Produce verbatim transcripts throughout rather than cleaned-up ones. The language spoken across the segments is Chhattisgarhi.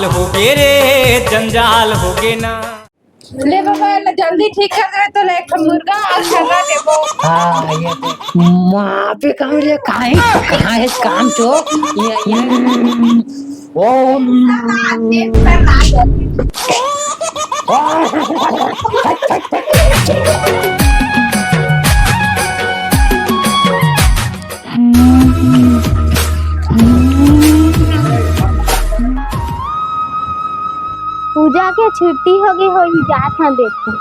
होगे रे, जंजाल होगे ना। ले बाबा, एला जल्दी ठीक कर दे, तो ले एक ठो मुर्गा अउ छर्रा देबो। हाँ, ये तो माँ पे काम ले, कहाँ है, कहाँ है काम चो? ये, ये, ओम। पूजा के छुट्टी होगे होही, जात हन देखो।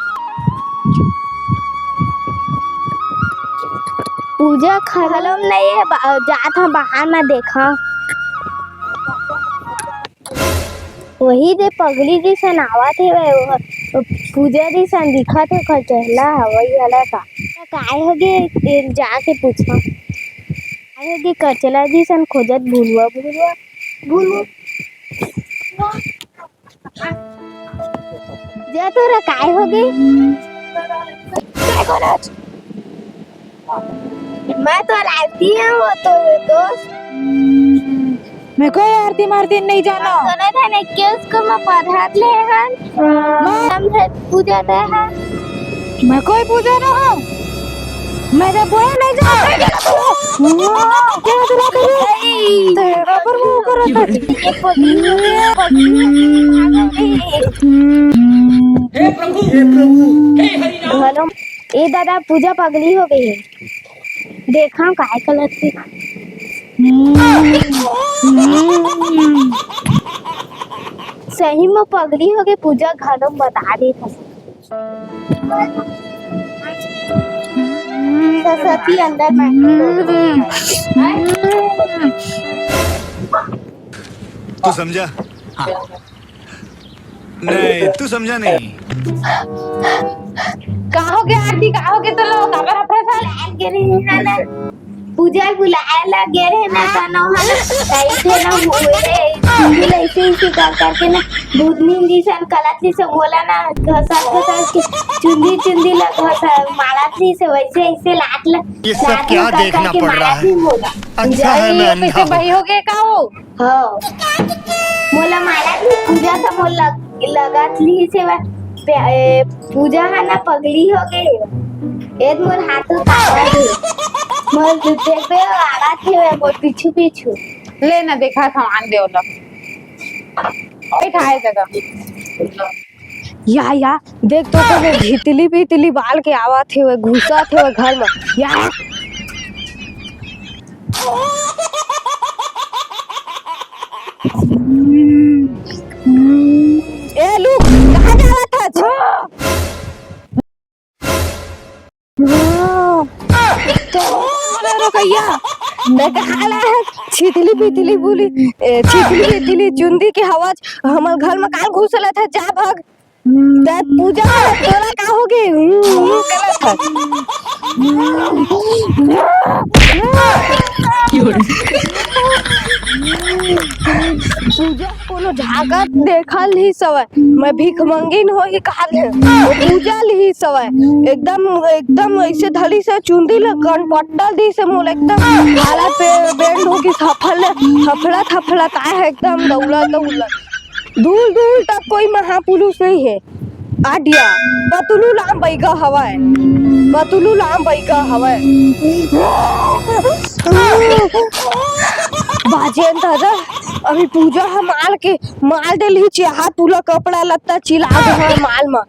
पूजा खलम नहीं है, बा-, जात हन बाहर में देखा। वही दे पगली जइसन आवत हेवय, वो, वो पूजा जइसन दिखत हे, करचला हवई वाला का। काय होगे, ए, जाके पूछा। काय होगे, करचला जइसन खोजत भुलवा, भुलवा, भुलवा। जा तोरा काय होगे? काय करत? मैं तो आरती हूँ, वो तो दोस्त। मैं कोई आरती मारती नहीं जाना। तने धने के स्कूल में पढ़त ले हन। मैं हम है पूजा दे हन। मैं कोई पूजा ना हूँ। मैं तो पूजा नहीं जाना। क्या तुला करूँ? तेरा पर वो करो तो। ये पगली, ये पगली। हे प्रभु, हे प्रभु, हे हरि राम। हेलो, ए दादा, पूजा पगली होगे हे। देखा काय कलर के। सही में पगली होगे, पूजा घलो बता देत हे। सरस्वती अंदर में। तू समझा? हाँ। नहीं, तू समझा नहीं। का होगे आरती, का होगे तो लोग, काबर अपने साथ लाइन के नहीं है ना? पूजा बुलाए ला गे रहे ना, त नौहा ना, ताई थे ना हुए रे, चुंदी ला ऐसे ऐसे कर करके ना, दूध नींदी सन कलत ली से बोला ना, घसर घसर के, चुंदी चुंदी ला घसर, मालत ली से वैसे ऐसे लात ला, ये सब लात ला क्या कर देखना करके पड़ रहा मालत है? ली बोला। अच्छा है मैं अंधा हूँ। भाई हो गए का हो? हाँ। मोला मालत ली पूजा से मोला लग-, लगत ली से वा-, पे-, ए, पूजा है ना पगली हो गई। ए मोर हाथों कावत हे। मोर देखबे आड़त हे मोर पीछू पीछू। ले ना देखा सामान दे ओला। बैठाए जगह। या, या, देख तो कोनो भितली पितली बाल के आवत हे, घुसत हे घर में। या। ए, लुक, कहाँ जावत हस? तो मोला रोकइया, मैं कहा ला है, छितली पितली बोली, ए, छितली पितली चुंदी के हवस, हमर घर में काल घुसलत हे, जा भाग। ते पूजा वाला तोला का होगे? हम्म, हम्म, गलत है। पूजा कोनो झाकत देखल ही सवय, मैं भीख मंगिन होही कहल है। वो पूजा लिही सवय, एकदम, एकदम ऐसे धली से चुंदी ल कनपट्टल दी से मोला एकदम हालत पे बेंड होगी, हफल, हफलत, हफलत आए है एकदम दौलत, दौलत। दूर दूर तक कोई महापुरुष नहीं है। आडिया, पतलू लाम बैगा हवय, पतलू लाम बैगा हवय। बाजेन दादा, अभी पूजा ह माल के, माल डे लिही चिहा तुला कपड़ा लत्ता चिला दे हवय माल म।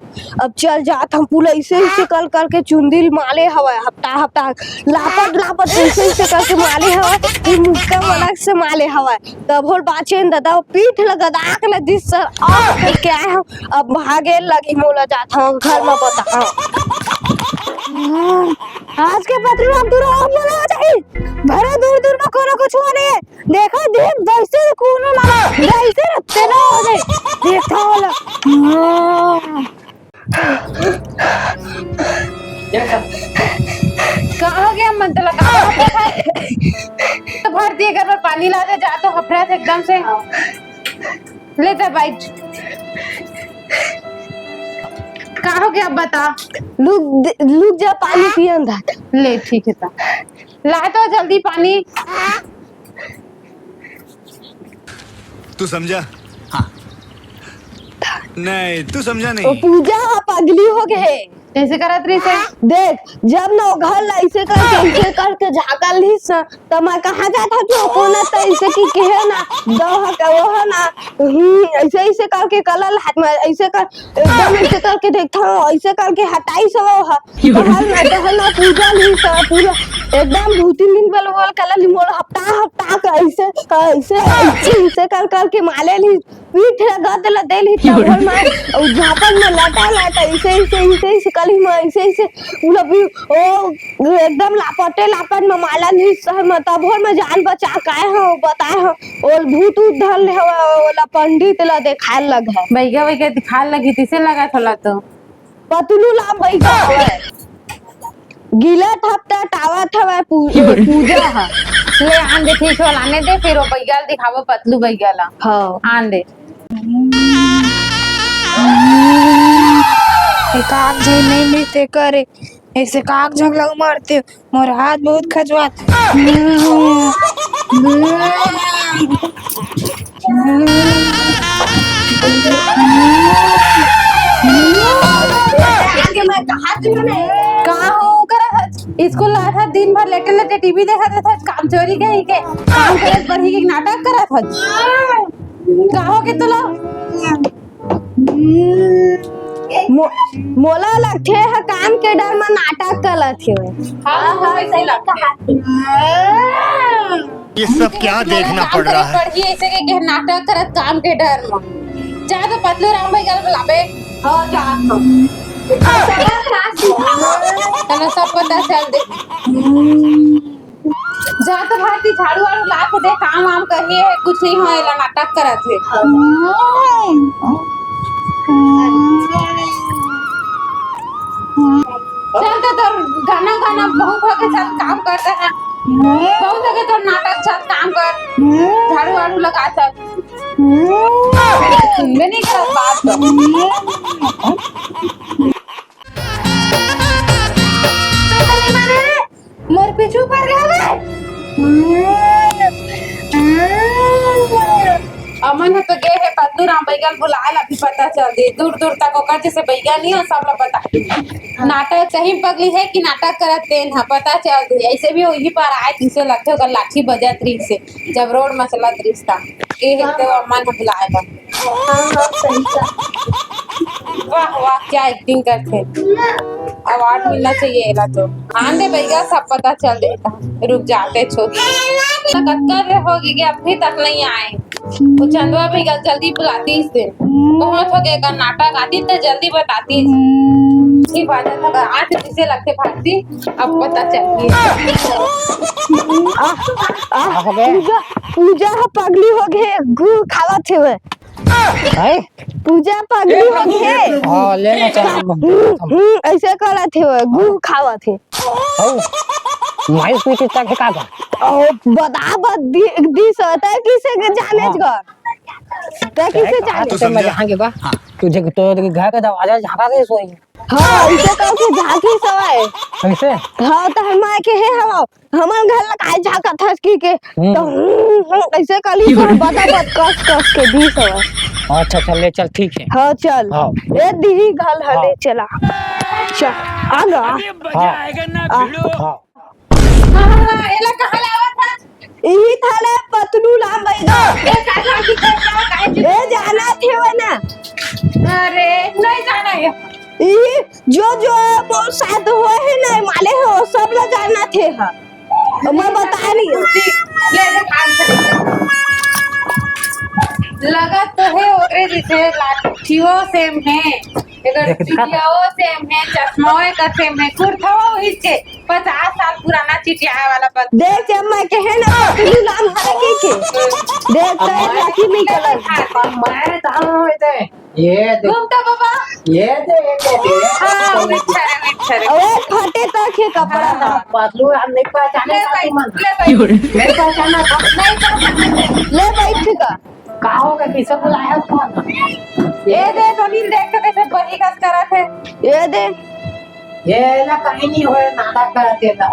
अब चल जात हम पूरा ऐसे ऐसे कर करके चुंदिल माले हवय, हफ्ता हफ्ता लापत लापत ऐसे ऐसे करके माले हवय, फिर मुक्का मनक से माले हवय। तब होल बाचेन दादा, वो पीठ ल गदाक ल दिस सर, आ करके आए हम। अब भागे लगी मोला जात हूँ घर में बता। आज के पतलू हम तुरंत बोला जाई। भरे दूर दूर में कोनो कुछ हो नहीं है। देखा देख वैसे कोनो ना, वैसे रखते ना हो जाए। देखा वाला। का हो गया मन तला का? तो भर दिए घर में पानी ला दे जा तो हफरा से एकदम से। ले जा बैठ। का हो गया बता। लुक दे-, लुक जा पानी पियन दा। ले ठीक है ता। ला तो जल्दी पानी। तू समझा? हाँ। नहीं, तू समझा नहीं। वो पूजा ह पगली हो गए। कैसे करत रहिस हे? देख, जब ना वो घर ला ऐसे करके, ऐसे करके झाँकल रहिस, त मैं कहाँ जात हँव, कोना त ऐसे कि कहे ना, दो ह का वो ह ना, हम्म, ऐसे, ऐसे करके कलल हाथ में, ऐसे कर, एकदम ऐसे करके देखता हूँ, ऐसे करके हटाई सब वो ह। टहल ना, टहल ना, पूजा ली सब, पूरा एकदम दू तीन दिन बोल, बोल कलल, मोर हफ्ता, हफ्ता के ऐसे, ऐसे, ऐसे, ऐसे कर, करके माले ली। पीठ ला गद ला देल ही तब भर में, अउ झापन में लटा लटा, ऐसे, ऐसे, ऐसे, ऐसे कली में, ऐसे, ऐसे, पूरा भी, ओ, एकदम लापटे लापट में मालन ही सहर में, तब भर में जान बचा काय हो, बताए हो, ओ भूत उत धर ले हवा, ओला पंडित ला देखाए लग है। बैगा वैगा दिखाए लगी, तिसे लगा थोला तो। पतलू ला बैठा हवय। गिलत हफ्ता टावत हवय पू-, पूजा ह। ले आन दे, ठीक हो, लाने दे, फिर वो बैगा ल दिखाबो, पतलू बैगा ला। हाँ। आन दे। एकाक झन नहीं मिलते करे, ऐसे काक झन लग मारते। मोर हाथ बहुत खजवात। का हो करत हस? स्कूल आत हस, दिन भर लेटे लेटे टीवी देखत रहत हस, काम चोरी कही के काम करत पढ़ी के नाटक करत हस। का हो के तोला? मो-, मोला लगथे ह काम के डर म नाटक करत हे। हाँ, हाँ, सही लगथे। ये सब क्या देखना पड़ रहा है? पढ़ी ऐसे के, के नाटक करत काम के डर म। जा तो पतलू राम भाई गल बुलाबे। हाँ, जा तो। तने सब पता चल दे। जा तो भारती, झाड़ू वाड़ू ला के दे, काम वाम करिए, कुछ नहीं होए, एला नाटक करत हे। चल तो तोर गाना, गाना बहुत हो गए, चल काम कर दे। बहुत हो गए तोर नाटक, चल काम कर, झाड़ू वाड़ू लगा, चल। सुनबे नहीं करत बात तो। मोर पीछू पर गे हवय। अमन ह तो गे हे पतलू राम बैगल बुलाए ला, अभी पता चल दी। दूर दूर तक ओकर जैसे बैगा नहीं हो, सब ला पता। नाटक सही पगली है कि नाटक करत तेन ह, पता चल दी। ऐसे भी वही पर आए, जिसे लगथे ओकर लाठी बजत रही से, जब रोड म चलत रही ता। गे हे तो अमन ह बुलाए ला। हाँ, हाँ, सही कहा। वाह, वाह, क्या एक्टिंग करथे। अवार्ड मिलना चाहिए एला तो। आन दे भैया, सब पता चल देता। रुक जाते छो। कतका देर हो गई, अभी तक नहीं आए। वो चंदवा भैया जल्दी बुलाती इस दिन। बहुत हो गया, अगर नाटक आती तो जल्दी बताती। की बात है, अगर आज जिसे लगते भारती, अब पता चल गई। आ, आ, पूजा, पूजा ह पगली हो गए, गुड़ खावत हे। हैं? पूजा पगली हो गे हे। हाँ, ले ना चल, हम हम्म, हम्म, ऐसे करत हे वो, गुड़ खावत हे। हौ, माइस में कितना फेंका था? ओ, बता, बत-, दी, दी सो, तै किसे के जाने हाँ। कर? तै किसे जाने? तू मैं समझा? जहाँ के बा, हाँ। तुझे तो घर का दरवाजा झाँका के सोई। हाँ, इसे कह के झाँकी सवाए। कैसे? हाँ, तो हम आए के हे हवा। हमन घर ला काहे झाँकत हस कहिके, हम्म। त हम्म, हम्म, अइसे कली तो बता बत कस कस के दीस हवय। अच्छा, अच्छा, ले चल, ठीक है। हाँ, चल। हाँ। ए दीही घल ह, हाँ। ले चला। चल, आ गा। अभी मजा हाँ। आएगा ना हाँ। भिड़ो। हाँ। हाँ, हाँ, हाँ, एला कहाँ लावत हस? इही थाले पतलू ला बैगा। ए, का, का, का, का, का, ए, जाना थे वो ना। अरे, नहीं जाना है। ई जो, जो मोर साथ होए हे ना, माले हो, सब ला जानत हे हा। मैं बता नहीं हूँ। ले, ले, कान से ले। लगत तो हे ओकरे जैसे लाठियो सेम हे, एकर देख, दिखा। चुटियाओ सेम हे, चश्माओ एकर सेम हे, कुर्ताओ वही के, पचास साल पुराना चिटियाए वाला बंदा। देख, जब मैं कहे ना, पतलू लाल हरे के के। देख, तो ये लड़की नहीं गलत। मैं कहाँ होते? ये दे। घूमता बाबा। ये दे, ये दे, दे। हाँ, वो अच्छा है, वो अच्छा है। अरे, फटे तक है कपड़ा हाँ, ना। हाँ। पतलू हम नहीं पहचाने ले भाई, साथी मन। ले भाई। नहीं पहचाना था। नहीं पहचाना। ले भाई, ठीक है। का हो गया? किसे बुलाया कौन? ये दे, नोनी देख तो कैसे बही कस करत है। ये दे। ये ना कहीं नहीं होए, नाटक करत है ना।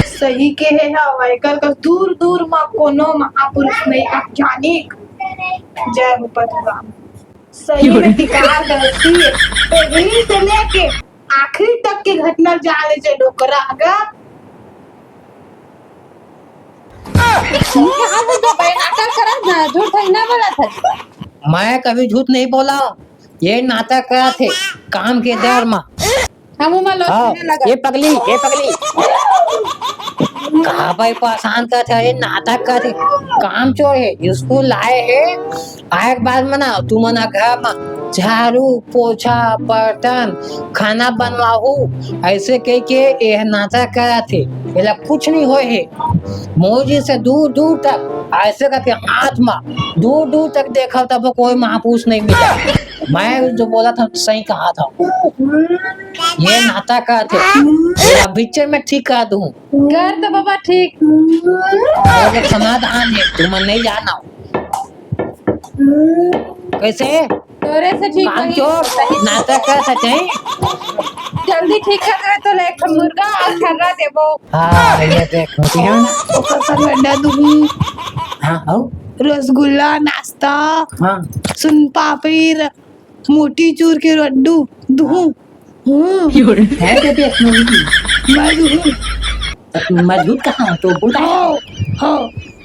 सही के हे हवय, एकर कस दूर दूर म कोनो महापुरुष नइ अज्ञानिक। जय हो पतुराम। सही में धिक्कार दर्शी, पहली से लेके आखिरी तक के घटना जान ले जे डोकरा गा। झूठ है ना बोला था। मैं कभी झूठ नहीं बोला, ये नाटक करत हे काम के डर मा। हम उमा लोग हाँ, सुने लगा। ये पगली, ये पगली। कहाँ भाई परेशान करत हे, ये नाटक करत हे, काम चोर हे, स्कूल आए हे, आए के बाद में ना, तुमन ह घर म झाड़ू, पोछा, बर्तन, खाना बनवाहू, ऐसे कह के ये नाटक करत हे। एला कुछ नहीं होए हे। मोर जी से दूर दूर तक ऐसे करके हाथ म दूर दूर तक देखा, तब कोई महापुरुष नहीं मिला। मैं जो बोला था, सही कहा था। ये नाटक करत हे, एला बीच में ठीक कर दूं। कर तो बाबा ठीक। और समाधान है, तुमन नहीं जाना। कैसे? तोरे से ठीक काम होही। चोर, नाटक करत हे। जल्दी ठीक कर दे तो ले एक ठो मुर्गा और खर्रा देबो। हाँ, ये देख, होती है ना। ओकर संग अंडा दूहूं। हाँ, और? रसगुल्ला, नाश्ता, हाँ। सोन पापड़ी, र-, मोतीचूर के लड्डू दूहूं। हम्म। है तो देख, मैं दूहूं। मैं झूठ कहा हूँ, तो बोल रहा है। हाँ,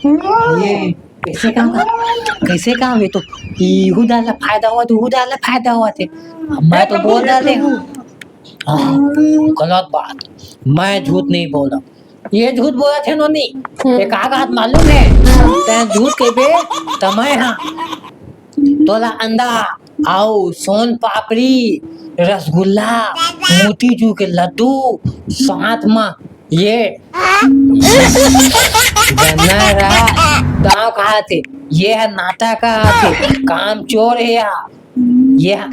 हाँ। ये कैसे काम का, कैसे काम? ये तो इहू डाल ला फायदा हुआ, तो उहू डाल ला फायदा हुआ थे। मैं तो बोल डाले हूँ। हाँ, गलत बात। मैं झूठ नहीं बोला। ये झूठ बोला थे नोनी। हम्म। एक आध बात मालूम है? हाँ। तैं झूठ कहबे, त मैं हाँ। तोला अंडा, अउ सोन पापड़ी, रसगुल्ला, मोतीचूर के लड्डू, साथ म ये गन्ना रहा, गाँव कहा थे, ये है नाटा कहा थे, काम चोर है या, ये है।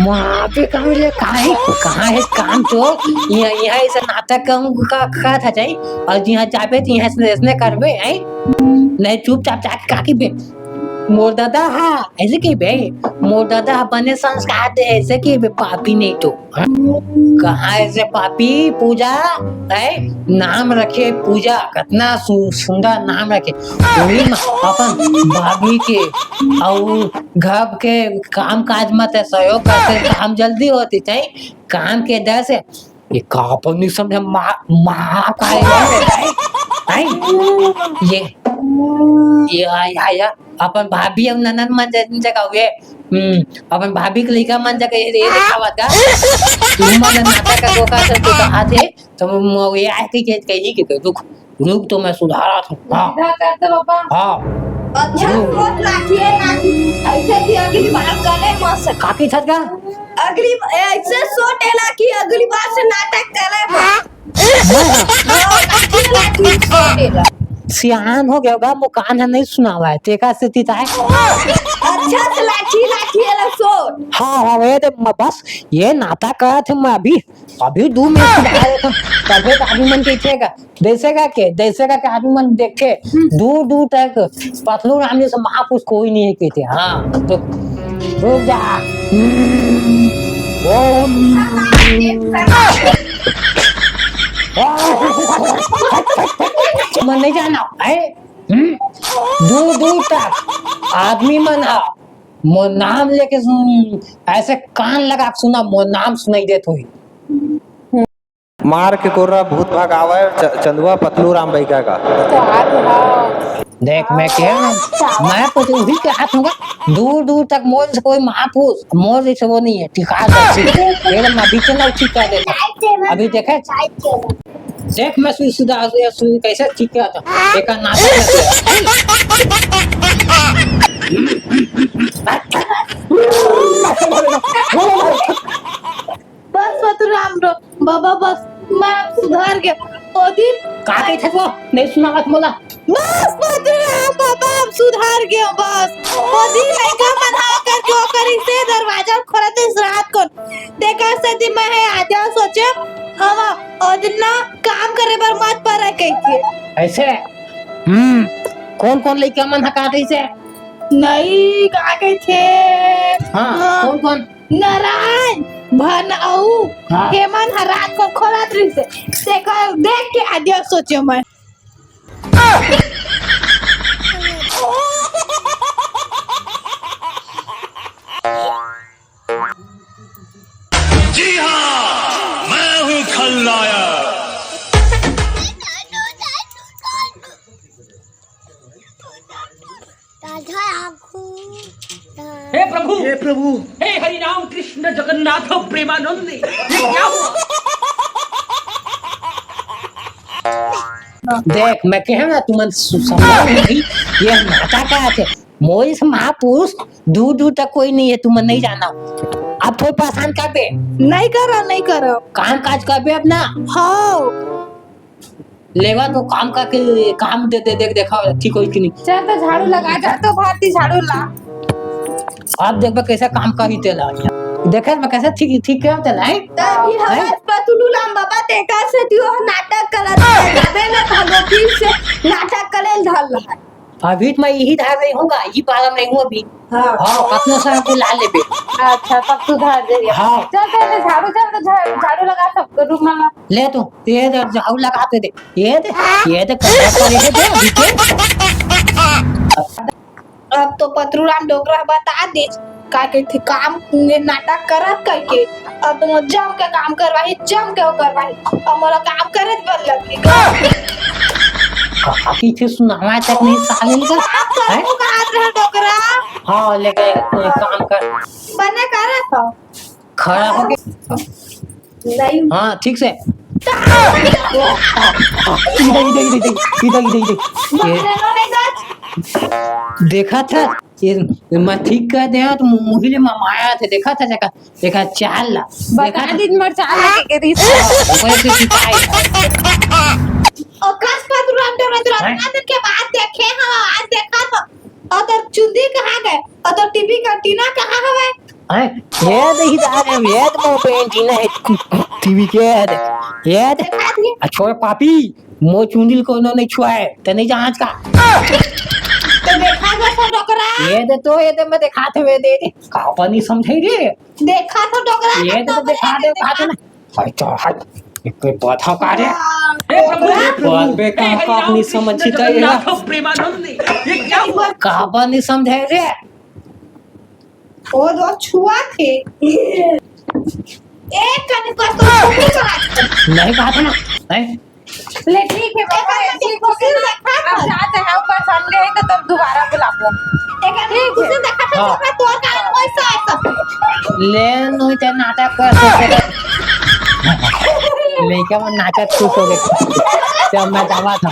माँ पे कहाँ ले, कहाँ है, कहाँ है काम चोर? यहाँ, यहाँ ऐसे नाटक कहूँ का, का था जाई? और यहाँ जाबे तो यहाँ से, इसने करबे, हैं? नहीं, चुपचाप जाके काकी बे। मोर दादा हा, ऐसे कहिबे, मोर दादा हा बने संस्कार दे, ऐसे कहिबे, पापी नहीं तो। हाँ? कहाँ ऐसे पापी? पूजा, है? नाम रखे पूजा, कितना सु-, सुंदर नाम रखे। वही म अपन भाभी के अउ घर के काम काज म ते सहयोग करते, काम जल्दी होती, चाहे काम के डर से ये का अपन नहीं समझे, माँ, माँ का है, है? ये, ये, या, या, या, अपन भाभी अउ ननद मन ज-, जगह हुए, हम्म, अपन भाभी के लइका मन जगह ये, ये दिखावत का? तुम मन नाटक का धोखा से तो कहा थे, तो म-, ये आए के, के, कही के तो रुक, रुक तो मैं सुधारा था। हाँ। सीधा कर दे बाबा। हाँ। अच्छा, रुक। सोच लाठी है, लाठी। ऐसे कि अगली बार करे मत सके। काकी छत का? अगली, ऐसे सोच एला कि अगली बार से नाटक करे मत। हाँ, लाठी, लाठी, सोच एला। सियान हो गया होगा, मुकान है, नहीं सुनावा है, तेका से तीता है। अच्छा से लाठी, लाठी एला सोच। हाँ, हाँ, ये दे, म-, बस, ये नाटक कहा थे मैं अभी, अभी दू मिनट सुधारे था, तबे तो आदमी मन के इच्छे का। जैसे का के, जैसे का के आदमी मन देखे, हम्म। दूर दूर तक पतलू राम जैसे महापुरुष कोई नहीं है कहते। हाँ, तो रुक जा। हम्म। ओम। मन नहीं जाना है। हम्म। दूर दूर तक आदमी मन हा मोर नाम लेके सुन, ऐसे कान लगा के सुना, मोर नाम सुनाई देत होई। मार के कोर्रा भूत भगावय, च-, चंदुआ पतलू राम बइगा का। तो आज हाँ। देख, मैं कह रहा हूँ, मैं तो उही के हाथ होगा, दूर दूर तक मोर से कोई महापुरुष, मोर जैसे वो नहीं है, ठीक है, एकदम अभी चला ठीक कर देता। अभी देखे, देख मैं सु-, सुधा, सु-, कैसे ठीक कर था, एक नाटक करके। बस पतलू राम रो, बाबा बस, मैं अब सुधर गया। ओ दिन का कही थे वो? नहीं सुना बात बोला। बस पतलू राम, बाबा अब सुधर गया बस। ओ दिन लइका मन हा करके ओकर से दरवाजा खोलत इस रात को। देखा से दिन मैं है आजा सोचे, हवा, ओ दिन ना काम करे बर मत पड़े कही थे। ऐसे? हम्म, कौन कौन लइका मन हा का कही से? नहीं, का कही थे? हाँ, हाँ। कौन कौन? नारायण, भन अऊ हाँ। हेमन ह रात को खोलत रहिसे। तेकर देख के आदिया सोचे मैं। हे प्रभु, हे हरि राम कृष्ण जगन्नाथ प्रेमानंद, ये क्या हुआ? देख, मैं कहे ना, तुमन सु-, समझा नहीं, ये नाटक का है। मोइस महापुरुष, दूर दूर तक कोई नहीं है, तुमन नहीं जाना। अब थोड़ा परेशान कर दे। नहीं करो, नहीं करो। काम काज कर दे अपना। हाँ। लेवा तो काम करके काम दे दे, देख, देखा, ठीक होई कि नहीं। चल तो झाड़ू लगा, जा तो भारती झाड़ू ला। अब देखबे कैसे काम करही तेला। देखे मैं कैसे ठीक, ठीक करम तेला, हैं? तभी हैं? हमार पतलू राम बाबा तेकर से दियो नाटक करत है। तबे न हम लोग फिर से नाटक करे धल रहा है। अभी तो मैं यही धार रही हूँ, यही पाला में हूँ अभी। हाँ। हाँ, अपने से हमको ला लेबे। अच्छा, तब सुधार जाइए। हाँ। चल, चल, चल, झाड़ू, चल, तो झा-, झाड़ू लगा, सब रूम में ला। ले तू, ये दे, झाड़ू लगा के दे। ये दे, ये दे, कमरा पर ये दे, अभी के। अब तो पतरूराम डोकरा बता दे, का के थे काम में नाटक करत करके। अब तो जम के काम करवाही, जम के वो करवाही। अब मोला काम करे बर लगही। का की थे सुनावा तक नहीं साले का? आप हैं? करबो का हाथ रहे डोकरा? हाँ, लेकिन एक काम कर। बने करत हो। खड़ा होके। नहीं। हाँ, ठीक से। इधर, इधर, इधर, इधर, इधर, इधर, इधर। ये मारे लो नहीं तो। देखा था, ये मैं ठीक कर दे, तो मु-, मुहिले में माया थे, देखा था, देखा, देखा, चाल ला। देखा बता था। दिन भर चाल ला के करी। हाँ, ऊपर से सिपाही। और कस पर तुरंत, तुरंत, तुरंत, हैं? रात के बाद देखे, हाँ, आज देखा तो। और तो चुंदी कहाँ गए? और तो टीवी का टीना कहाँ हवे? हैं? ये देखी जा रहे, ये तो मोर पे एंटीना है, टीवी के है, ये दे। देखा दिए। आ, छोड़ पापी, मोर चुंदी ल कोनो नहीं छुआ है, ते नहीं जांच का। तो देखा जा सब डोकरा। ये दे तो, ये दे मैं दिखात हूँ, ये दे, दे। का पानी समझे रे? देखा तो डोकरा, ये दे तो तो दिखा दे, दिखा दे ना। हट, हट। एक कोई बात हो का रे? हाँ। बात बे का, का अपनी समझ ही तो ये। प्रेमानंद, ये क्या हुआ? का पानी समझे रे? वो दो छुआ थे। एक कन को तो छुआ था। नहीं कहा था ना, नहीं। ले ठीक है बाबा, एक कन ऐसी को कुछ नहीं रखा था। अब जाते हैं ऊपर, संडे है तो तब दोबारा बुलाबो। एक कन ठीक को है। कुछ नहीं रखा था, हाँ। तो मैं तोर कारण वैसा है सब। ले नु ते नाटक कर सकते। लइका मन नाचत खुश हो गए। जब मैं जावा था।